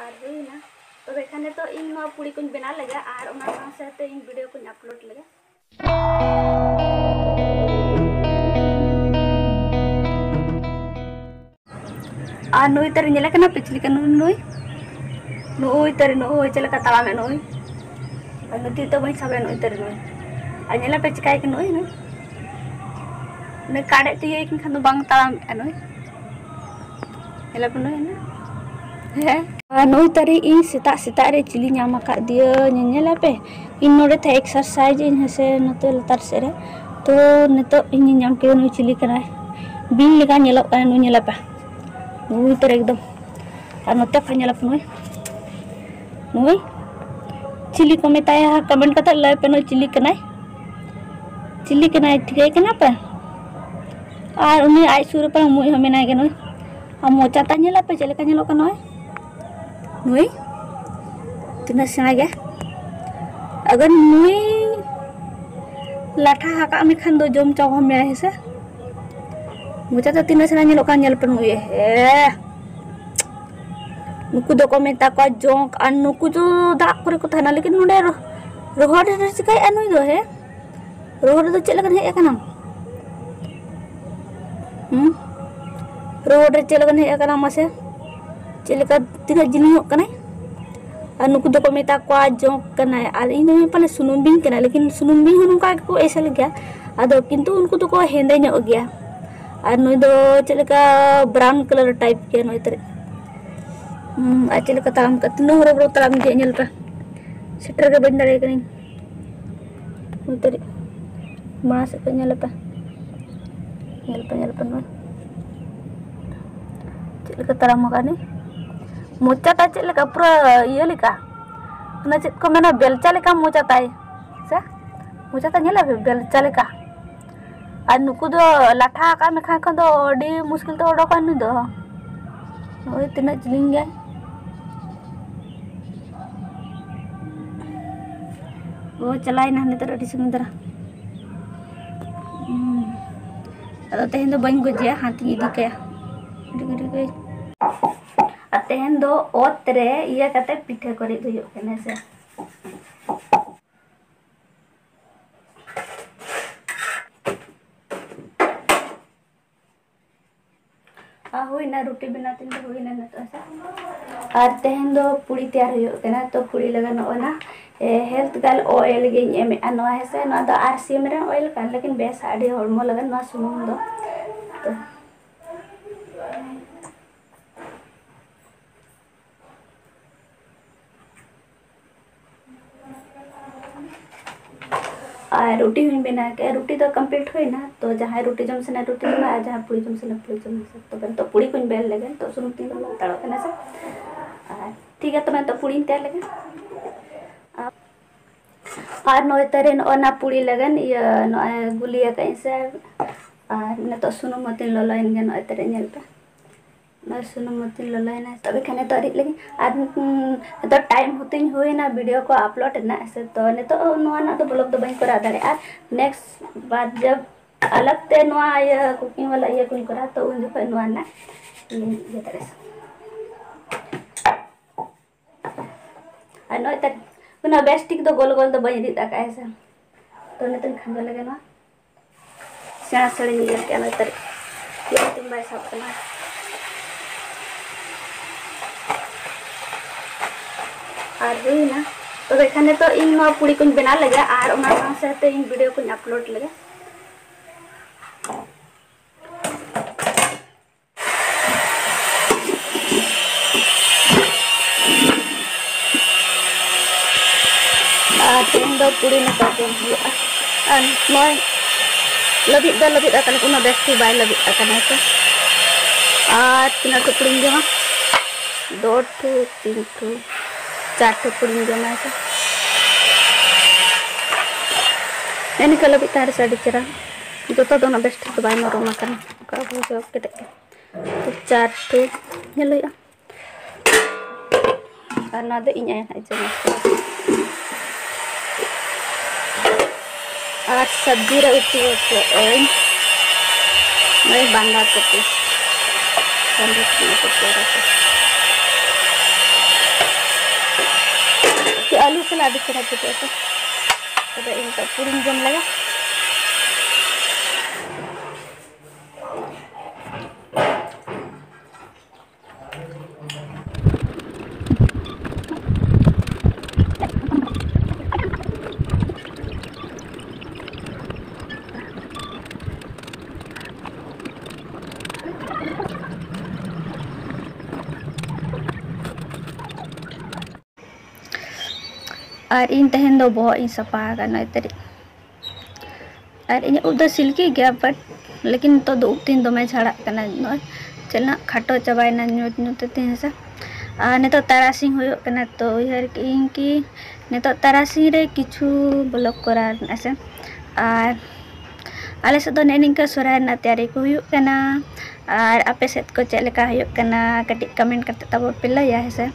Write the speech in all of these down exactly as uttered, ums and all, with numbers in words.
ᱟᱨ ᱦᱩᱭᱱᱟ᱾ ᱛᱚᱵᱮ ᱠᱷᱟᱱ ᱱᱤᱛᱚᱜ ᱤᱧ ᱱᱚᱣᱟ ᱯᱩᱲᱤ ᱠᱚᱧ ᱵᱮᱱᱟᱣ ᱞᱮᱜᱮ ᱟᱨ ᱚᱱᱟ ᱥᱟᱶ ᱥᱟᱶᱛᱮ ᱤᱧ ᱵᱷᱤᱰᱤᱭᱳ ᱠᱚᱧ ᱟᱯᱞᱳᱰ ᱞᱮᱜᱮ᱾ ᱟᱨ ᱱᱩᱭ ᱛᱟᱹᱨᱤ ᱧᱮᱞᱮ ᱠᱟᱱᱟ ᱯᱮ ᱪᱮᱫ ᱞᱮᱠᱟ? ᱱᱩᱭ, ᱱᱩᱭ, ᱱᱩᱭ ᱛᱟᱹᱨᱤ, ᱱᱩᱭ ᱪᱮᱫ ᱞᱮᱠᱟ ᱛᱟᱲᱟᱢᱮᱫ ᱱᱩᱭ᱾ ᱟᱨ ᱱᱩᱭ ᱛᱤ ᱛᱮ ᱵᱟᱹᱧ ᱥᱟᱵᱮ ᱱᱩᱭ ᱛᱟᱹᱨᱤ ᱱᱩᱭ᱾ ᱟᱨ ᱧᱮᱞᱮ ᱯᱮ ᱪᱤᱠᱟᱹᱭ ᱠᱟᱱᱟ ᱱᱩᱭ, ᱱᱩᱭ᱾ ᱱᱩᱭ ᱠᱟᱰᱮᱡ ᱛᱮ ᱤᱭᱟᱹᱭ ᱠᱟᱱ ᱠᱷᱟᱱ ᱫᱚ ᱵᱟᱝ ᱛᱟᱲᱟᱢᱮᱫᱼᱟ ᱱᱩᱭ᱾ ᱧᱮᱞᱮ ᱯᱮ ᱱᱩᱭ, ᱱᱩᱭ᱾ ᱦᱮᱸ᱾ ᱟᱨ ᱱᱩᱭ ᱛᱟᱹᱨᱤ ᱤᱧ ᱥᱮᱛᱟᱜ ᱥᱮᱛᱟᱜ ᱨᱮ ᱪᱤᱞᱤ ᱧᱟᱢ ᱟᱠᱟᱫ ᱫᱤᱭᱟᱹ ᱧᱮᱧᱮᱞ ᱟᱯᱮ᱾ ᱤᱧ ᱱᱚᱰᱮ ᱛᱟᱦᱮᱸ ᱮᱠᱥᱟᱨᱥᱟᱭᱤᱡᱽ ᱤᱧ ᱦᱮᱸᱥᱮ ᱱᱚᱛᱮ ᱞᱟᱛᱟᱨ ᱥᱮᱫ ᱨᱮ᱾ ᱛᱚ ᱱᱤᱛᱚᱜ ᱤᱧ ᱧᱟᱢ ᱠᱮᱫᱮ ᱱᱩᱭ ᱪᱤᱞᱤ ᱠᱟᱱᱟᱭ᱾ ᱵᱤᱧ ᱞᱮᱠᱟ ᱧᱮᱞᱚᱜ ᱠᱟᱱᱟ ᱱᱩᱭ, ᱧᱮᱞᱮ ᱯᱮ᱾ ᱱᱩᱭ ᱛᱟᱹᱨᱤ ᱮᱠᱫᱚᱢ᱾ ᱟᱨ ᱱᱚᱛᱮ ᱠᱷᱚᱱ ᱧᱮᱞ ᱟᱯᱮ ᱱᱩᱭ᱾ ᱱᱩᱭ ᱪᱤᱞᱤ ᱠᱚ ᱢᱮᱛᱟᱭᱟ? ᱠᱚᱢᱮᱱᱴ ᱠᱟᱛᱮ ᱞᱟᱹᱭ ᱯᱮ ᱱᱩᱭ ᱪᱤᱞᱤ ᱠᱟᱱᱟᱭ᱾ ᱪᱤᱞᱤ ᱠᱟᱱᱟᱭ ᱴᱷᱤᱠᱟᱹᱭ ᱠᱟᱱᱟ ᱯᱮ? ᱟᱨ ᱩᱱᱤ ᱟᱡ ᱥᱩᱨ ᱨᱮ ᱯᱟᱞᱮ ᱢᱩᱡ ᱦᱚᱸ ᱢᱮᱱᱟᱭ ᱜᱮ ᱱᱩᱭ᱾ ᱟᱨ ᱢᱚᱪᱟ ᱛᱟᱭ ᱧᱮᱞ ᱟᱯᱮ ᱪᱮᱫ ᱞᱮᱠᱟ ᱧᱮᱞᱚᱜ ᱠᱟᱱᱟ ᱱᱩᱭ᱾ ᱱᱩᱭ ᱛᱤᱱᱟᱹᱜ ᱥᱮᱬᱟ ᱜᱮ᱾ ᱟᱜᱟᱨ ᱱᱩᱭ ᱞᱟᱴᱷᱟ ᱟᱠᱟᱫ ᱢᱮ ᱠᱷᱟᱱ ᱫᱚ ᱡᱚᱢ ᱪᱟᱵᱟ ᱢᱮᱭᱟᱭ ᱦᱮᱸᱥᱮ᱾ ᱢᱚᱪᱟ ᱛᱮ ᱛᱤᱱᱟᱹᱜ ᱥᱮᱬᱟ ᱧᱮᱞᱚᱜ ᱠᱟᱱᱟ ᱧᱮᱞ ᱯᱮ ᱱᱩᱭ᱾ ᱦᱮᱸ, ᱱᱩᱠᱩ ᱫᱚᱠᱚ ᱢᱮᱛᱟ ᱠᱚᱣᱟ ᱡᱚᱸᱠ, ᱟᱨ ᱱᱩᱠᱩ ᱫᱚ ᱫᱟᱜ ᱠᱚᱨᱮ ᱠᱚ ᱛᱟᱦᱮᱱᱟ, ᱞᱮᱠᱤᱱ ᱱᱚᱰᱮ ᱨᱚ-, ᱨᱚᱦᱚᱲ ᱨᱮ ᱪᱤᱠᱟᱹᱭᱮᱫᱼᱟ ᱱᱩᱭ ᱫᱚ? ᱦᱮᱸ, ᱨᱚᱦᱚᱲ ᱨᱮᱫᱚ ᱪᱮᱫ ᱞᱮᱠᱟᱱ ᱦᱮᱡ ᱟᱠᱟᱱᱟᱢ? ᱦᱩᱸ? ᱨᱚᱦᱚᱲ ᱨᱮ ᱪᱮᱫ ᱞᱮᱠᱟᱱ ᱦᱮᱡ ᱟᱠᱟᱱᱟ ᱢᱟᱥᱮ? ᱪᱮᱫ ᱞᱮᱠᱟ ᱛᱤᱱᱟᱹᱜ ᱡᱤᱞᱤᱧᱚᱜ ᱠᱟᱱᱟᱭ? ᱟᱨ ᱱᱩᱠᱩ ᱫᱚᱠᱚ ᱢᱮᱛᱟ ᱠᱚᱣᱟ ᱡᱚᱸᱠ ᱠᱟᱱᱟᱭ, ᱟᱨ ᱤᱧ ᱫᱚ ᱯᱟᱞᱮ ᱥᱩᱱᱩᱢ ᱵᱤᱧ ᱠᱟᱱᱟᱭ, ᱞᱮᱠᱤᱱ ᱥᱩᱱᱩᱢ ᱵᱤᱧ ᱦᱚᱸ ᱱᱚᱝᱠᱟ ᱜᱮᱠᱚ ᱮᱥᱮᱞ ᱜᱮᱭᱟ, ᱟᱫᱚ ᱠᱤᱱᱛᱩ ᱩᱱᱠᱩ ᱫᱚᱠᱚ ᱦᱮᱸᱫᱮ ᱧᱚᱜ ᱜᱮᱭᱟ᱾ ᱟᱨ ᱱᱩᱭ ᱫᱚ ᱪᱮᱫ ᱞᱮᱠᱟ ᱵᱨᱟᱣᱩᱱ ᱠᱟᱞᱟᱨ ᱴᱟᱭᱤᱯ ᱜᱮᱭᱟ ᱱᱩᱭ ᱛᱟᱹᱨᱤᱡ᱾ ᱦᱩᱸ, ᱟᱨ ᱪᱮᱫ ᱞᱮᱠᱟ ᱛᱟᱲᱟᱢ ᱠᱟᱜ, ᱛᱤᱱᱟᱹᱜ ᱦᱚᱨᱚ ᱵᱚᱨᱚ ᱛᱟᱲᱟᱢ ᱤᱫᱤᱭᱮᱫ ᱧᱮᱞ ᱯᱮ, ᱥᱮᱴᱮᱨ ᱜᱮ ᱵᱟᱹᱧ ᱫᱟᱲᱮᱭᱟᱜ ᱠᱟᱹᱱᱟᱹᱧ᱾ ᱱᱩᱭ ᱛᱟᱹᱨᱤᱡ ᱢᱟᱲᱟᱝ ᱥᱮᱫ ᱠᱷᱚᱱ ᱧᱮᱞ ᱯᱮ, ᱧᱮᱞ ᱯᱮ, ᱧᱮᱞ ᱯᱮ ᱱᱚᱣᱟ ᱪᱮᱫ ᱞᱮᱠᱟ ᱛᱟᱲᱟᱢ ᱟᱠᱟᱫ ᱱᱩᱭ᱾ ᱢᱚᱪᱟ ᱛᱟᱭ ᱪᱮᱫ ᱞᱮᱠᱟ, ᱯᱩᱨᱟᱹ ᱤᱭᱟᱹ ᱞᱮᱠᱟ, ᱚᱱᱟ ᱪᱮᱫ ᱠᱚ ᱢᱮᱱᱟ, ᱵᱮᱞᱪᱟ ᱞᱮᱠᱟ ᱢᱚᱪᱟ ᱛᱟᱭ ᱥᱮ, ᱢᱚᱪᱟ ᱛᱟᱭ ᱧᱮᱞ ᱟᱯᱮ ᱵᱮᱞᱪᱟ ᱞᱮᱠᱟ᱾ ᱟᱨ ᱱᱩᱠᱩ ᱫᱚ ᱞᱟᱴᱷᱟ ᱟᱠᱟᱫ ᱢᱮ ᱠᱷᱟᱱ ᱠᱷᱚᱱ ᱫᱚ ᱟᱹᱰᱤ ᱢᱩᱥᱠᱤᱞ ᱛᱮ ᱚᱰᱚᱠᱚᱜᱼᱟ ᱱᱩᱭ ᱫᱚ᱾ ᱱᱚᱜᱼᱚᱭ ᱛᱤᱱᱟᱹᱜ ᱡᱤᱞᱤᱧ ᱜᱮᱭᱟᱭ᱾ ᱚ, ᱪᱟᱞᱟᱣᱮᱱᱟ ᱱᱤᱛᱚᱜ ᱟᱹᱰᱤ ᱥᱟᱺᱜᱤᱧ ᱫᱷᱟᱨᱟ᱾ ᱦᱩᱸ᱾ ᱟᱫᱚ ᱛᱮᱦᱮᱧ ᱫᱚ ᱵᱟᱹᱧ ᱜᱚᱡᱮᱭᱟ, ᱦᱟᱱᱛᱮᱧ ᱤᱫᱤ ᱠᱟᱭᱟ᱾ ᱟᱹᱰᱤ ᱜᱟᱹᱰᱤ ᱜᱟᱹᱭ᱾ ᱟᱨ ᱛᱮᱦᱮᱧ ᱫᱚ ᱚᱛ ᱨᱮ ᱤᱭᱟᱹ ᱠᱟᱛᱮ ᱯᱤᱴᱷᱟᱹ ᱠᱚ ᱨᱤᱫ ᱦᱩᱭᱩᱜ ᱠᱟᱱᱟ ᱥᱮ᱾ ᱟᱨ ᱦᱩᱭᱱᱟ, ᱨᱩᱴᱤ ᱵᱮᱱᱟᱣ ᱛᱤᱧ ᱫᱚ ᱦᱩᱭᱱᱟ ᱱᱤᱛᱚᱜ ᱦᱮᱸᱥᱮ᱾ ᱟᱨ ᱛᱮᱦᱮᱧ ᱫᱚ ᱯᱩᱲᱤ ᱛᱮᱭᱟᱨ ᱦᱩᱭᱩᱜ ᱠᱟᱱᱟ᱾ ᱛᱚ ᱯᱩᱲᱤ ᱞᱟᱹᱜᱤᱫ ᱱᱚᱜᱼᱚᱭ ᱱᱟ, ᱮ, health girl oil ᱜᱤᱧ ᱮᱢᱮᱫᱼᱟ ᱱᱚᱣᱟ ᱦᱮᱸᱥᱮ᱾ ᱱᱚᱣᱟ ᱫᱚ ᱟᱨ ᱥᱤ ᱮᱢ ᱨᱮᱱ oil ᱠᱟᱱᱟ, ᱞᱮᱠᱤᱱ ᱵᱮᱥ ᱟᱹᱰᱤ ᱦᱚᱲᱢᱚ ᱞᱟᱹᱜᱤᱫ ᱱᱚᱣᱟ ᱥᱩᱱᱩᱢ ᱫᱚ᱾ ᱛᱚ ᱟᱨ ᱨᱩᱴᱤ ᱦᱚᱸᱧ ᱵᱮᱱᱟᱣ ᱠᱮᱫᱼᱟ᱾ ᱨᱩᱴᱤ ᱫᱚ complete ᱦᱩᱭᱱᱟ᱾ ᱛᱚ ᱡᱟᱦᱟᱸᱭ ᱨᱩᱴᱤ ᱡᱚᱢ ᱥᱟᱱᱟ ᱨᱩᱴᱤ ᱡᱚᱢᱟ, ᱟᱨ ᱡᱟᱦᱟᱸᱭ ᱯᱩᱲᱤ ᱡᱚᱢ ᱥᱟᱱᱟ ᱯᱩᱲᱤ ᱡᱚᱢᱟ᱾ ᱛᱚᱵᱮ ᱱᱤᱛᱚᱜ ᱯᱩᱲᱤ ᱠᱚᱧ ᱵᱮᱞ ᱞᱮᱜᱮ᱾ ᱱᱤᱛᱚᱜ ᱥᱩᱱᱩᱢ ᱛᱤᱧ ᱞᱚᱞᱚ ᱦᱟᱛᱟᱲᱚᱜ ᱠᱟᱱᱟ ᱥᱮ᱾ ᱟᱨ ᱴᱷᱤᱠ ᱜᱮᱭᱟ, ᱛᱚᱵᱮ ᱱᱤᱛᱚᱜ ᱯᱩᱲᱤᱧ ᱛᱮᱭᱟᱨ ᱞᱮᱜᱮ᱾ ᱟᱨ, ᱟᱨ ᱱᱚᱜᱼᱚᱭ ᱛᱟᱨᱮ ᱱᱚᱜᱼᱚᱭ ᱱᱟ ᱯᱩᱲᱤ ᱞᱟᱹᱜᱤᱫ ᱤᱭᱟᱹ ᱱᱚᱜᱼᱚᱭ ᱜᱩᱞᱤ ᱟᱠᱟᱫ ᱟᱹᱧ ᱥᱮ᱾ ᱟᱨ ᱱᱤᱛᱚᱜ ᱥᱩᱱᱩᱢ ᱢᱟᱛᱤᱧ ᱞᱚᱞᱚᱭᱮᱱ ᱜᱮ᱾ ᱱᱚᱜᱼᱚᱭ ᱛᱟᱨᱮ ᱧᱮᱞ ᱯᱮ᱾ ᱱᱚᱜᱼᱚᱭ ᱥᱩᱱᱩᱢ ᱢᱚᱛᱤᱧ ᱞᱚᱞᱚᱭᱮᱱᱟ, ᱛᱚᱵᱮ ᱠᱷᱟᱱ ᱱᱤᱛᱚᱜ ᱨᱤᱫ ᱞᱟᱹᱜᱤᱫ᱾ ᱟᱨ, ᱩᱸ, ᱱᱤᱛᱚᱜ time ᱦᱚᱸᱛᱤᱧ ᱦᱩᱭᱱᱟ video ᱠᱚ upload ᱨᱮᱱᱟᱜ, ᱥᱮ ᱛᱚ ᱱᱤᱛᱚᱜ ᱱᱚᱣᱟ ᱨᱮᱱᱟᱜ ᱫᱚ vlog ᱫᱚ ᱵᱟᱹᱧ ᱠᱚᱨᱟᱣ ᱫᱟᱲᱮᱭᱟᱜᱼᱟ᱾ Next ᱵᱟᱨ ᱡᱚᱵ ᱟᱞᱟᱜᱽ ᱛᱮ ᱱᱚᱣᱟ ᱤᱭᱟᱹ cooking ᱣᱟᱞᱟ ᱤᱭᱟᱹ ᱠᱚᱧ ᱠᱚᱨᱟᱣᱟ, ᱛᱚ ᱩᱱ ᱡᱚᱠᱷᱚᱱ ᱱᱚᱣᱟ ᱨᱮᱱᱟᱜ ᱤᱭᱟᱹ, ᱤᱭᱟᱹ ᱫᱟᱲᱮᱭᱟᱜᱼᱟ᱾ ᱟᱨ ᱱᱚᱜᱼᱚᱭ ᱛᱟᱨ-, ᱩᱱᱟᱹᱜ ᱵᱮᱥ ᱴᱷᱤᱠ ᱫᱚ ᱜᱳᱞ ᱜᱳᱞ ᱫᱚ ᱵᱟᱹᱧ ᱨᱤᱫ ᱟᱠᱟᱫᱼᱟ, ᱦᱮᱸ ᱥᱮ᱾ ᱛᱚ ᱱᱤᱛᱚᱜ ᱠᱷᱟᱸᱡᱚ ᱞᱮᱜᱮ ᱱᱚᱣᱟ᱾ ᱥᱮᱬᱟ ᱥᱮᱬᱟᱧ ᱜᱮᱫ ᱠᱮᱜᱼᱟ, ᱱᱚᱜᱼᱚᱭ ᱛᱟᱹᱨᱤᱡ ᱤᱭᱟᱹ ᱛᱤᱧ ᱵᱟᱭ ᱥᱟᱵ ᱠᱟᱱᱟ᱾ ᱟᱨ ᱦᱩᱭᱱᱟ᱾ ᱛᱚᱵᱮ ᱠᱷᱟᱱ ᱱᱤᱛᱚᱜ ᱤᱧ ᱱᱚᱣᱟ ᱯᱩᱲᱤ ᱠᱚᱧ ᱵᱮᱱᱟᱣ ᱞᱮᱜᱮ ᱟᱨ ᱚᱱᱟ ᱥᱟᱶ ᱥᱟᱶᱛᱮ ᱤᱧ video ᱠᱚᱧ upload ᱞᱮᱜᱮ᱾ ᱟᱨ ᱛᱮᱦᱮᱧ ᱫᱚ ᱯᱩᱲᱤ ᱱᱚᱝᱠᱟ ᱡᱚᱢ ᱦᱩᱭᱩᱜᱼᱟ᱾ ᱟᱨ ᱱᱚᱜᱼᱚᱭ ᱞᱟᱹᱵᱤᱫ ᱫᱚ ᱞᱟᱹᱵᱤᱫ ᱟᱠᱟᱱᱟ, ᱩᱱᱟᱹᱜ ᱵᱮᱥ ᱴᱷᱤᱠ ᱵᱟᱭ ᱞᱟᱹᱵᱤᱫ ᱟᱠᱟᱱᱟ ᱛᱚ᱾ ᱟᱨ ᱛᱤᱱᱟᱹᱜ ᱴᱩᱠᱩᱲᱤᱧ ᱡᱚᱢᱟ? ᱫᱚ ᱴᱷᱩ, ᱛᱤᱱ ᱴᱷᱩ, ᱪᱟᱨ ᱴᱷᱩᱠᱩᱲᱤᱧ ᱡᱚᱢᱟ ᱛᱚ᱾ ᱱᱮᱜᱼᱮ ᱱᱤᱝᱠᱟ ᱞᱟᱹᱵᱤᱫ ᱛᱟᱦᱮᱸ ᱨᱮᱥᱮ ᱟᱹᱰᱤ ᱪᱮᱦᱨᱟ᱾ ᱡᱚᱛᱚ ᱫᱚ ᱩᱱᱟᱹᱜ ᱵᱮᱥ ᱴᱷᱤᱠ ᱫᱚ ᱵᱟᱭ ᱱᱚᱨᱚᱢ ᱟᱠᱟᱱᱟ, ᱚᱱᱠᱟ ᱟᱵᱚ ᱡᱚ ᱠᱮᱴᱮᱡ ᱜᱮ᱾ ᱛᱚ ᱪᱟᱨ ᱴᱷᱩ ᱧᱮᱞ ᱦᱩᱭᱩᱜᱼᱟ᱾ ᱟᱨ ᱱᱚᱣᱟ ᱫᱚ ᱤᱧ ᱟᱭᱳ ᱦᱟᱸᱜ ᱡᱚᱢᱟ᱾ ᱟᱨ ᱥᱚᱵᱽᱡᱤ ᱨᱮ ᱩᱛᱩ ᱟᱠᱟᱫᱟᱹᱧ ᱱᱚᱜᱼᱚᱭ ᱵᱟᱸᱫᱷᱟ ᱠᱚᱯᱤ, ᱵᱟᱸᱫᱷᱟ ᱠᱚᱯᱤ ᱠᱚ ᱨᱟᱥᱮ᱾ ᱟᱹᱞᱩ ᱥᱟᱞᱟᱜ ᱟᱹᱰᱤ ᱪᱮᱦᱨᱟ ᱡᱩᱛᱩᱜᱼᱟ ᱥᱮ᱾ ᱛᱚᱵᱮ ᱤᱧ ᱱᱤᱛᱚᱜ ᱯᱩᱨᱤᱧ ᱡᱚᱢ ᱞᱮᱜᱟ᱾ ᱟᱨ ᱤᱧ ᱛᱮᱦᱮᱧ ᱫᱚ ᱵᱚᱦᱚᱜ ᱤᱧ ᱥᱟᱯᱷᱟ ᱟᱠᱟᱫ ᱱᱚᱜᱼᱚᱭ ᱛᱟᱹᱨᱤᱡ᱾ ᱟᱨ ᱤᱧᱟᱹᱜ ᱩᱵ ᱫᱚ silky ᱜᱮᱭᱟ, but ᱞᱮᱠᱤᱱ ᱱᱤᱛᱚᱜ ᱫᱚ ᱩᱵ ᱛᱤᱧ ᱫᱚᱢᱮ ᱡᱷᱟᱲᱟᱜ ᱠᱟᱱᱟ᱾ ᱱᱚᱜᱼᱚᱭ ᱪᱮᱫ ᱱᱟᱜ ᱠᱷᱟᱴᱚ ᱪᱟᱵᱟᱭᱮᱱᱟ ᱧᱩᱛ ᱧᱩᱛ ᱛᱮ ᱛᱤᱧ ᱦᱮᱸ ᱥᱮ᱾ ᱟᱨ ᱱᱤᱛᱚᱜ ᱛᱟᱨᱟᱥᱤᱧ ᱦᱩᱭᱩᱜ ᱠᱟᱱᱟ, ᱛᱚ ᱩᱭᱦᱟᱹᱨ ᱠᱮᱫ ᱤᱧ ᱠᱤ ᱱᱤᱛᱚᱜ ᱛᱟᱨᱟᱥᱤᱧ ᱨᱮ ᱠᱤᱪᱷᱩ vlog ᱠᱚᱨᱟᱣ ᱨᱮᱱᱟᱜ ᱥᱮ᱾ ᱟᱨ ᱟᱞᱮ ᱥᱮᱫ ᱫᱚ ᱱᱮᱜᱼᱮ ᱱᱤᱝᱠᱟᱹ ᱥᱚᱦᱨᱟᱭ ᱨᱮᱱᱟᱜ ᱛᱮᱭᱟᱨᱤ ᱠᱚ ᱦᱩᱭᱩᱜ ᱠᱟᱱᱟ᱾ ᱟᱨ ᱟᱯᱮ ᱥᱮᱫ ᱠᱚ ᱪᱮᱫ ᱞᱮᱠᱟ ᱦᱩᱭᱩᱜ ᱠᱟᱱᱟ, ᱠᱟᱹᱴᱤᱡ comment ᱠᱟᱛᱮ ᱛᱟᱵᱚ ᱯᱮ ᱞᱟᱹᱭᱟ ᱦᱮᱸ ᱥᱮ᱾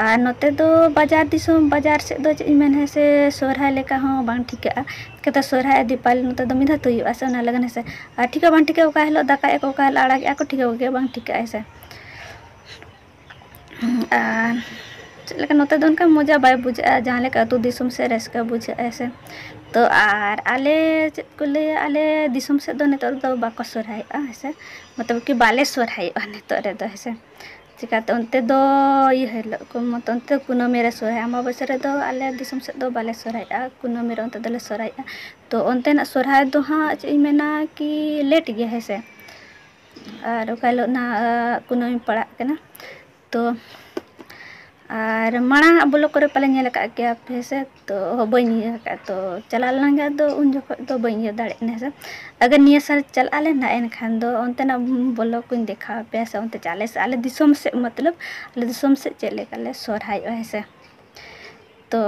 ᱟᱨ ᱱᱚᱛᱮ ᱫᱚ ᱵᱟᱡᱟᱨ ᱫᱤᱥᱚᱢ, ᱵᱟᱡᱟᱨ ᱥᱮᱫ ᱫᱚ ᱪᱮᱫ ᱤᱧ ᱢᱮᱱᱟ ᱦᱮᱸ ᱥᱮ, ᱥᱚᱦᱨᱟᱭ ᱞᱮᱠᱟ ᱦᱚᱸ ᱵᱟᱝ ᱴᱷᱤᱠᱟᱹᱜᱼᱟ᱾ ᱪᱤᱠᱟᱹᱛᱮ ᱥᱚᱦᱨᱟᱭ ᱟᱨ ᱫᱤᱯᱟᱞᱤ ᱱᱚᱛᱮ ᱫᱚ ᱢᱤᱫ ᱫᱷᱟᱣ ᱛᱮ ᱦᱩᱭᱩᱜᱼᱟ ᱥᱮ, ᱚᱱᱟ ᱞᱟᱹᱜᱤᱫ ᱦᱮᱸ ᱥᱮ᱾ ᱟᱨ ᱴᱷᱤᱠᱟᱹ ᱵᱟᱝ ᱴᱷᱤᱠᱟᱹ ᱚᱠᱟ ᱦᱤᱞᱳᱜ ᱫᱟᱠᱟᱭᱮᱫ ᱠᱚ, ᱚᱠᱟ ᱦᱤᱞᱳᱜ ᱟᱲᱟᱜᱮᱫᱼᱟ ᱠᱚ, ᱴᱷᱤᱠᱟᱹ ᱜᱮ ᱵᱟᱝ ᱴᱷᱤᱠᱟᱹᱜᱼᱟ ᱦᱮᱸ ᱥᱮ᱾ ᱟᱨ ᱪᱮᱫ ᱞᱮᱠᱟ ᱱᱚᱛᱮ ᱫᱚ ᱚᱱᱠᱟ ᱢᱚᱡᱟ ᱵᱟᱭ ᱵᱩᱡᱷᱟᱹᱜᱼᱟ, ᱡᱟᱦᱟᱸ ᱞᱮᱠᱟ ᱟᱹᱛᱩ ᱫᱤᱥᱚᱢ ᱥᱮᱫ ᱨᱟᱹᱥᱠᱟᱹ ᱵᱩᱡᱷᱟᱹᱜᱼᱟ ᱦᱮᱸ ᱥᱮ᱾ ᱛᱚ ᱟᱨ ᱟᱞᱮ ᱪᱮᱫ ᱠᱚ ᱞᱟᱹᱭᱟ, ᱟᱞᱮ ᱫᱤᱥᱚᱢ ᱥᱮᱫ ᱫᱚ ᱱᱤᱛᱚᱜ ᱫᱚ ᱵᱟᱠᱚ ᱥᱚᱦᱨᱟᱭᱚᱜᱼᱟ ᱦᱮᱸ ᱥᱮ, ᱢᱚᱛᱞᱚᱵ ᱠᱤ ᱵᱟᱞᱮ ᱥᱚᱦᱨᱟᱭᱚᱜᱼᱟ ᱱᱤᱛᱚᱜ ᱨᱮᱫᱚ ᱦᱮᱸ ᱥᱮ᱾ ᱪᱤᱠᱟᱹᱛᱮ ᱚᱱᱛᱮ ᱫᱚ ᱤᱭᱟᱹ ᱦᱤᱞᱳᱜ ᱠᱚ ᱢᱚᱛᱚ ᱚᱱᱛᱮ ᱠᱩᱱᱟᱹᱢᱤ ᱨᱮ ᱥᱚᱦᱨᱟᱭ, ᱟᱢᱵᱟᱵᱟᱹᱥᱭᱟᱹ ᱨᱮᱫᱚ ᱟᱞᱮ ᱫᱤᱥᱚᱢ ᱥᱮᱫ ᱫᱚ ᱵᱟᱞᱮ ᱥᱚᱦᱨᱟᱭᱚᱜᱼᱟ, ᱠᱩᱱᱟᱹᱢᱤ ᱨᱮ ᱚᱱᱛᱮ ᱫᱚᱞᱮ ᱥᱚᱦᱨᱟᱭᱚᱜᱼᱟ᱾ ᱛᱚ ᱚᱱᱛᱮᱱᱟᱜ ᱥᱚᱦᱨᱟᱭ ᱫᱚ ᱦᱟᱸᱜ ᱪᱮᱫ ᱤᱧ ᱢᱮᱱᱟ ᱠᱤ late ᱜᱮᱭᱟ ᱦᱮᱸ ᱥᱮ᱾ ᱟᱨ ᱚᱠᱟ ᱦᱤᱞᱳᱜ ᱱᱟᱦᱟᱜ ᱠᱩᱱᱟᱹᱢᱤ ᱯᱟᱲᱟᱜ ᱠᱟᱱᱟ᱾ ᱛᱚ ᱟᱨ ᱢᱟᱲᱟᱝ ᱟᱜ vlog ᱠᱚᱨᱮ ᱯᱟᱞᱮ ᱧᱮᱞ ᱟᱠᱟᱫ ᱜᱮᱭᱟ ᱯᱮ ᱥᱮ, ᱛᱚ ᱵᱟᱹᱧ ᱤᱭᱟᱹ ᱟᱠᱟᱫᱼᱟ᱾ ᱛᱚ ᱪᱟᱞᱟᱣ ᱞᱮᱱ ᱜᱮ ᱟᱫᱚ ᱩᱱ ᱡᱚᱠᱷᱚᱱ ᱫᱚ ᱵᱟᱹᱧ ᱤᱭᱟᱹ ᱫᱟᱲᱮᱭᱟᱜ ᱠᱟᱱᱟ ᱦᱮᱸ ᱥᱮ᱾ ᱟᱜᱟᱨ ᱱᱤᱭᱟᱹ ᱥᱟᱞ ᱪᱟᱞᱟᱜ ᱟᱞᱮ ᱱᱟᱦᱟᱜ, ᱮᱱᱠᱷᱟᱱ ᱫᱚ ᱚᱱᱛᱮᱱᱟᱜ vlog ᱠᱚᱧ ᱫᱮᱠᱷᱟᱣ ᱟᱯᱮᱭᱟ ᱥᱮ, ᱚᱱᱛᱮ ᱪᱟᱞᱮ ᱥᱮ ᱟᱞᱮ ᱫᱤᱥᱚᱢ ᱥᱮᱫ, ᱢᱚᱛᱞᱚᱵ ᱟᱞᱮ ᱫᱤᱥᱚᱢ ᱥᱮᱫ ᱪᱮᱫ ᱞᱮᱠᱟ ᱞᱮ ᱥᱚᱦᱨᱟᱭᱚᱜᱼᱟ ᱦᱮᱸ ᱥᱮ᱾ ᱛᱚ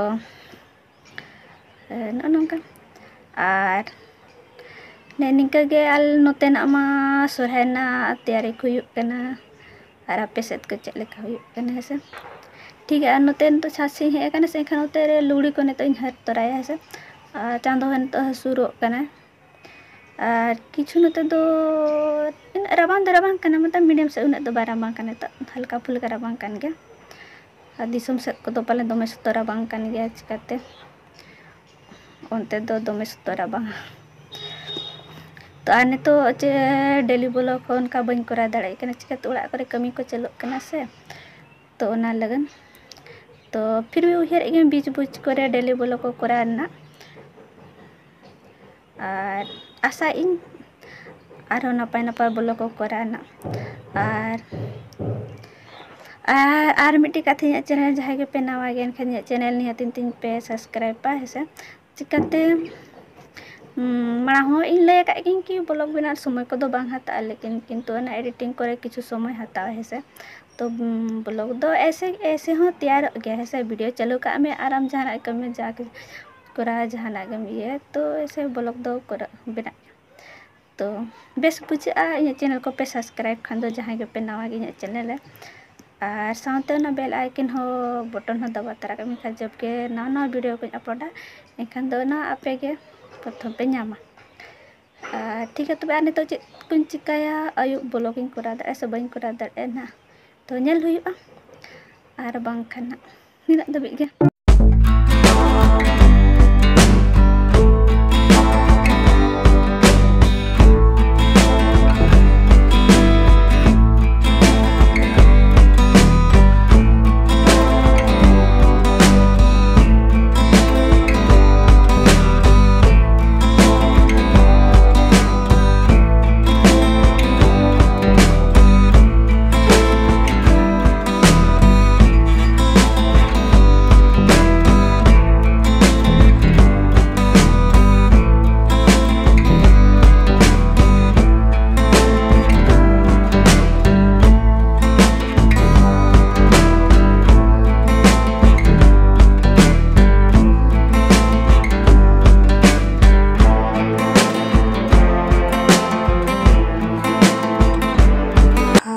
ᱱᱚᱜᱼᱚ ᱱᱚᱝᱠᱟ᱾ ᱟᱨ ᱱᱮ ᱱᱤᱝᱠᱟᱹ ᱜᱮ ᱟᱞᱮ ᱱᱚᱛᱮᱱᱟᱜ ᱢᱟ ᱥᱚᱦᱨᱟᱭ ᱨᱮᱱᱟᱜ ᱛᱮᱭᱟᱨᱤ ᱠᱚ ᱦᱩᱭᱩᱜ ᱠᱟᱱᱟ᱾ ᱟᱨ ᱟᱯᱮ ᱥᱮᱫ ᱠᱚ ᱪᱮᱫ ᱞᱮᱠᱟ ᱦᱩᱭᱩᱜ ᱠᱟᱱᱟ ᱦᱮᱸ ᱥᱮ? ᱴᱷᱤᱠ ᱜᱮᱭᱟ, ᱟᱨ ᱱᱚᱛᱮ ᱱᱤᱛᱚᱜ ᱪᱷᱟᱸᱫᱽ ᱥᱤᱧ ᱦᱮᱡ ᱟᱠᱟᱱᱟ ᱥᱮ, ᱮᱱᱠᱷᱟᱱ ᱱᱚᱛᱮ ᱨᱮ ᱞᱩᱜᱽᱲᱤ ᱠᱚ ᱱᱤᱛᱚᱜ ᱤᱧ ᱦᱟᱹᱨ ᱛᱚᱨᱟᱭᱟ ᱦᱮᱸ ᱥᱮ᱾ ᱟᱨ ᱪᱟᱸᱫᱚ ᱦᱚᱸ ᱱᱤᱛᱚᱜ ᱦᱟᱹᱥᱩᱨᱚᱜ ᱠᱟᱱᱟᱭ᱾ ᱟᱨ ᱠᱤᱪᱷᱩ ᱱᱚᱛᱮ ᱫᱚ ᱩᱱᱟᱹᱜ ᱨᱟᱵᱟᱝ ᱫᱚ ᱨᱟᱵᱟᱝ ᱠᱟᱱᱟ, ᱢᱚᱛᱞᱚᱵ medium ᱥᱮ, ᱩᱱᱟᱹᱜ ᱫᱚ ᱵᱟᱭ ᱨᱟᱵᱟᱝ ᱠᱟᱱᱟ ᱱᱤᱛᱚᱜ, ᱦᱟᱞᱠᱟ ᱯᱷᱩᱞᱠᱟ ᱨᱟᱵᱟᱝ ᱠᱟᱱ ᱜᱮᱭᱟ᱾ ᱟᱨ ᱫᱤᱥᱚᱢ ᱥᱮᱫ ᱠᱚᱫᱚ ᱯᱟᱞᱮ ᱫᱚᱢᱮ ᱥᱚᱠᱛᱚ ᱨᱟᱵᱟᱝ ᱠᱟᱱ ᱜᱮᱭᱟ, ᱪᱤᱠᱟᱹᱛᱮ ᱚᱱᱛᱮ ᱫᱚ ᱫᱚᱢᱮ ᱥᱚᱠᱛᱚ ᱨᱟᱵᱟᱝᱟ᱾ ᱛᱚ ᱟᱨ ᱱᱤᱛᱚᱜ ᱪᱮ daily vlog ᱦᱚᱸ ᱚᱱᱠᱟ ᱵᱟᱹᱧ ᱠᱚᱨᱟᱣ ᱫᱟᱲᱮᱭᱟᱜ ᱠᱟᱱᱟ, ᱪᱤᱠᱟᱹᱛᱮ ᱚᱲᱟᱜ ᱠᱚᱨᱮ ᱠᱟᱹᱢᱤ ᱠᱚ ᱪᱟᱹᱞᱩᱜ ᱠᱟᱱᱟ ᱥᱮ, ᱛᱚ ᱚᱱᱟ ᱞᱟᱹᱜᱤᱫ᱾ ᱛᱚ ᱯᱷᱤᱨ ᱵᱷᱤ ᱩᱭᱦᱟᱹᱨᱮᱫ ᱜᱤᱭᱟᱹᱧ ᱵᱤᱪ ᱵᱤᱪ ᱠᱚᱨᱮ daily vlog ᱠᱚ ᱠᱚᱨᱟᱣ ᱨᱮᱱᱟᱜ᱾ ᱟᱨ ᱟᱥᱟᱭᱮᱫ ᱟᱹᱧ ᱟᱨᱦᱚᱸ ᱱᱟᱯᱟᱭ ᱱᱟᱯᱟᱭ vlog ᱠᱚ ᱠᱚᱨᱟᱣ ᱨᱮᱱᱟᱜ᱾ ᱟᱨ ᱟᱨ ᱟᱨ ᱢᱤᱫᱴᱮᱡ ᱠᱟᱛᱷᱟ, ᱤᱧᱟᱹᱜ channel ᱡᱟᱦᱟᱸᱭ ᱜᱮᱯᱮ ᱱᱟᱣᱟ ᱜᱮᱭᱟ, ᱮᱱᱠᱷᱟᱱ ᱤᱧᱟᱹᱜ channel ᱱᱤᱦᱟᱹᱛ ᱛᱤᱧ ᱯᱮ subscribeᱟ, ᱦᱮᱸ ᱥᱮ᱾ ᱪᱤᱠᱟᱹᱛᱮ, ᱩᱸ, ᱢᱟᱲᱟᱝ ᱦᱚᱸ ᱤᱧ ᱞᱟᱹᱭ ᱟᱠᱟᱫ ᱜᱤᱭᱟᱹᱧ ᱠᱤ vlog ᱵᱮᱱᱟᱣ ᱥᱚᱢᱚᱭ ᱠᱚᱫᱚ ᱵᱟᱝ ᱦᱟᱛᱟᱜᱼᱟ, ᱞᱮᱠᱤᱱ ᱠᱤᱱᱛᱩ ᱚᱱᱟ editing ᱠᱚᱨᱮ ᱠᱤᱪᱷᱩ ᱥᱚᱢᱚᱭ ᱦᱟᱛᱟᱣᱟ, ᱦᱮᱸ ᱥᱮ᱾ ᱛᱚ, ᱩᱸ, vlog ᱫᱚ ᱮᱥᱮ ᱮᱥᱮ ᱦᱚᱸ ᱛᱮᱭᱟᱨᱚᱜ ᱜᱮᱭᱟ, ᱦᱮᱸ ᱥᱮ᱾ video ᱪᱟᱹᱞᱩ ᱠᱟᱜ ᱢᱮ, ᱟᱨ ᱟᱢ ᱡᱟᱦᱟᱱᱟᱜ ᱠᱟᱹᱢᱤ ᱡᱟ ᱠᱚᱨᱟᱣ, ᱡᱟᱦᱟᱱᱟᱜ ᱜᱮᱢ ᱤᱭᱟᱹᱭᱟ, ᱛᱚ ᱮᱥᱮ vlog ᱫᱚ ᱠᱚᱨᱟᱜ ᱵᱮᱱᱟᱜ ᱜᱮᱭᱟ᱾ ᱛᱚ ᱵᱮᱥ ᱵᱩᱡᱷᱟᱹᱜᱼᱟ ᱤᱧᱟᱹᱜ channel ᱠᱚᱯᱮ subscribe ᱠᱷᱟᱱ ᱫᱚ, ᱡᱟᱦᱟᱸᱭ ᱜᱮᱯᱮ ᱱᱟᱣᱟ ᱜᱮ ᱤᱧᱟᱹᱜ channel ᱨᱮ᱾ ᱟᱨ ᱥᱟᱶᱛᱮ ᱚᱱᱟ bell icon ᱦᱚᱸ button ᱦᱚᱸ ᱫᱟᱵᱟᱣ ᱛᱟᱨᱟ ᱠᱟᱜ ᱢᱮ, ᱠᱷᱟᱱ ᱡᱚᱵ ᱜᱮ ᱱᱟᱣᱟ ᱱᱟᱣᱟ video ᱠᱚᱧ uploadᱟ, ᱮᱱᱠᱷᱟᱱ ᱫᱚ ᱚᱱᱟ ᱟᱯᱮ ᱜᱮ ᱯᱨᱚᱛᱷᱚᱢ ᱯᱮ ᱧᱟᱢᱟ᱾ ᱟᱨ ᱴᱷᱤᱠ ᱜᱮᱭᱟ, ᱛᱚᱵᱮ ᱟᱨ ᱱᱤᱛᱚᱜ ᱪᱮᱫ ᱠᱚᱧ ᱪᱤᱠᱟᱹᱭᱟ, ᱟᱹᱭᱩᱵ vlog ᱤᱧ ᱠᱚᱨᱟᱣ ᱫᱟᱲᱮᱭᱟᱜᱼᱟ ᱥᱮ ᱵᱟᱹᱧ ᱠᱚᱨᱟᱣ ᱫᱟᱲᱮᱭᱟᱜᱼᱟ ᱱᱟᱦᱟᱜ, ᱛᱚ ᱧᱮᱞ ᱦᱩᱭᱩᱜᱼᱟ᱾ ᱟᱨ ᱵᱟᱝᱠᱷᱟᱱ ᱱᱟᱜ ᱱᱤᱱᱟᱹᱜ ᱫᱷᱟᱹᱵᱤᱡ ᱜᱮ᱾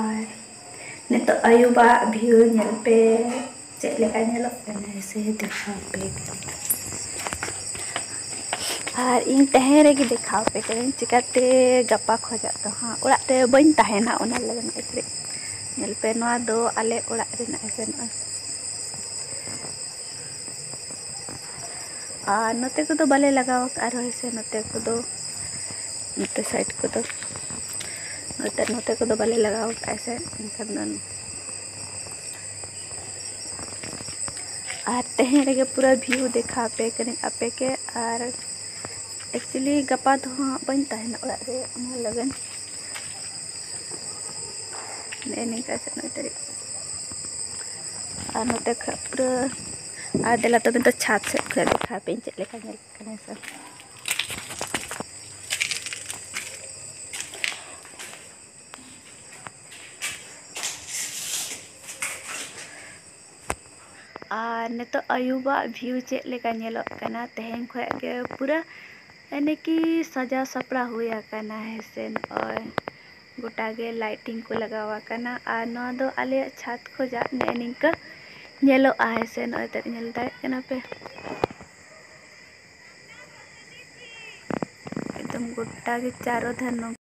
ᱟᱨ ᱱᱤᱛᱚᱜ ᱟᱹᱭᱩᱵᱟᱜ view ᱧᱮᱞ ᱯᱮ, ᱪᱮᱫ ᱞᱮᱠᱟ ᱧᱮᱞᱚᱜ ᱠᱟᱱᱟ, ᱥᱮ ᱫᱮᱠᱷᱟᱣ ᱯᱮ ᱠᱟᱹᱱᱟᱹᱧ᱾ ᱟᱨ ᱤᱧ ᱛᱟᱦᱮᱸ ᱨᱮᱜᱮ ᱫᱮᱠᱷᱟᱣ ᱯᱮ ᱠᱟᱹᱱᱟᱹᱧ, ᱪᱤᱠᱟᱹᱛᱮ ᱜᱟᱯᱟ ᱠᱷᱚᱱᱟᱜ ᱫᱚ ᱦᱟᱸᱜ ᱚᱲᱟᱜ ᱨᱮ ᱵᱟᱹᱧ ᱛᱟᱦᱮᱱᱟ, ᱚᱱᱟ ᱞᱟᱹᱜᱤᱫ ᱱᱚᱜᱼᱚᱭ ᱠᱟᱹᱴᱤᱡ ᱧᱮᱞ ᱯᱮ, ᱱᱚᱣᱟ ᱫᱚ ᱟᱞᱮ ᱚᱲᱟᱜ ᱨᱮᱱᱟᱜ ᱦᱮᱸ ᱥᱮ, ᱱᱚᱜᱼᱚᱭ ᱟᱨ ᱱᱚᱛᱮ ᱠᱚᱫᱚ ᱵᱟᱞᱮ ᱞᱟᱜᱟᱣ ᱟᱠᱟᱫᱼᱟ ᱨᱚᱦᱚᱭ ᱥᱮ, ᱱᱚᱛᱮ ᱠᱚᱫᱚ, ᱱᱚᱛᱮ side ᱠᱚᱫᱚ, ᱱᱚᱛᱮ, ᱱᱚᱛᱮ ᱠᱚᱫᱚ ᱵᱟᱞᱮ ᱞᱟᱜᱟᱣ ᱟᱠᱟᱫᱼᱟ ᱥᱮ, ᱮᱱᱠᱷᱟᱱ ᱫᱚ᱾ ᱟᱨ ᱛᱮᱦᱮᱧ ᱨᱮᱜᱮ ᱯᱩᱨᱟᱹ view ᱫᱮᱠᱷᱟᱣ ᱟᱯᱮ ᱠᱟᱹᱱᱟᱹᱧ ᱟᱯᱮ ᱠᱮ᱾ ᱟᱨ actually ᱜᱟᱯᱟ ᱫᱚ ᱦᱟᱸᱜ ᱵᱟᱹᱧ ᱛᱟᱦᱮᱱᱟ ᱚᱲᱟᱜ ᱨᱮ, ᱚᱱᱟ ᱞᱟᱹᱜᱤᱫ ᱱᱮᱜᱼᱮ ᱱᱤᱝᱠᱟ ᱥᱮ ᱱᱚᱭ ᱛᱟᱹᱨᱤᱠᱷ᱾ ᱟᱨ ᱱᱚᱛᱮ ᱠᱷᱚᱱ ᱯᱩᱨᱟᱹ, ᱟᱨ ᱫᱮᱞᱟ ᱛᱚᱵᱮ ᱫᱚ ᱪᱷᱟᱫᱽ ᱥᱮᱫ ᱠᱷᱚᱱ ᱫᱮᱠᱷᱟᱣ ᱟᱯᱮᱭᱟᱹᱧ ᱪᱮᱫ ᱞᱮᱠᱟ ᱧᱮᱞᱚᱜ ᱠᱟᱱᱟ ᱥᱮ᱾ ᱟᱨ ᱱᱤᱛᱚᱜ ᱟᱹᱭᱩᱵᱟᱜ view ᱪᱮᱫ ᱞᱮᱠᱟ ᱧᱮᱞᱚᱜ ᱠᱟᱱᱟ, ᱛᱮᱦᱮᱧ ᱠᱷᱚᱱ ᱜᱮ ᱯᱩᱨᱟᱹ ᱭᱟᱱᱤ ᱠᱤ ᱥᱟᱡᱟᱣ ᱥᱟᱯᱲᱟᱣ ᱦᱩᱭ ᱟᱠᱟᱱᱟ, ᱦᱮᱸ ᱥᱮ᱾ ᱱᱚᱜᱼᱚᱭ ᱜᱚᱴᱟ ᱜᱮ lighting ᱠᱚ ᱞᱟᱜᱟᱣ ᱟᱠᱟᱱᱟ᱾ ᱟᱨ ᱱᱚᱣᱟ ᱫᱚ ᱟᱞᱮᱭᱟᱜ ᱪᱷᱟᱫᱽ ᱠᱷᱚᱱᱟᱜ ᱱᱮᱜᱼᱮ ᱱᱤᱝᱠᱟᱹ ᱧᱮᱞᱚᱜᱼᱟ, ᱦᱮᱸ ᱥᱮ᱾ ᱱᱚᱜᱼᱚᱭ ᱛᱚ ᱧᱮᱞ ᱫᱟᱲᱮᱭᱟᱜ ᱠᱟᱱᱟ ᱯᱮ, ᱮᱠᱫᱚᱢ ᱜᱚᱴᱟ ᱜᱮ ᱪᱟᱨᱚ ᱫᱷᱟᱨ ᱱᱚᱝᱠᱟ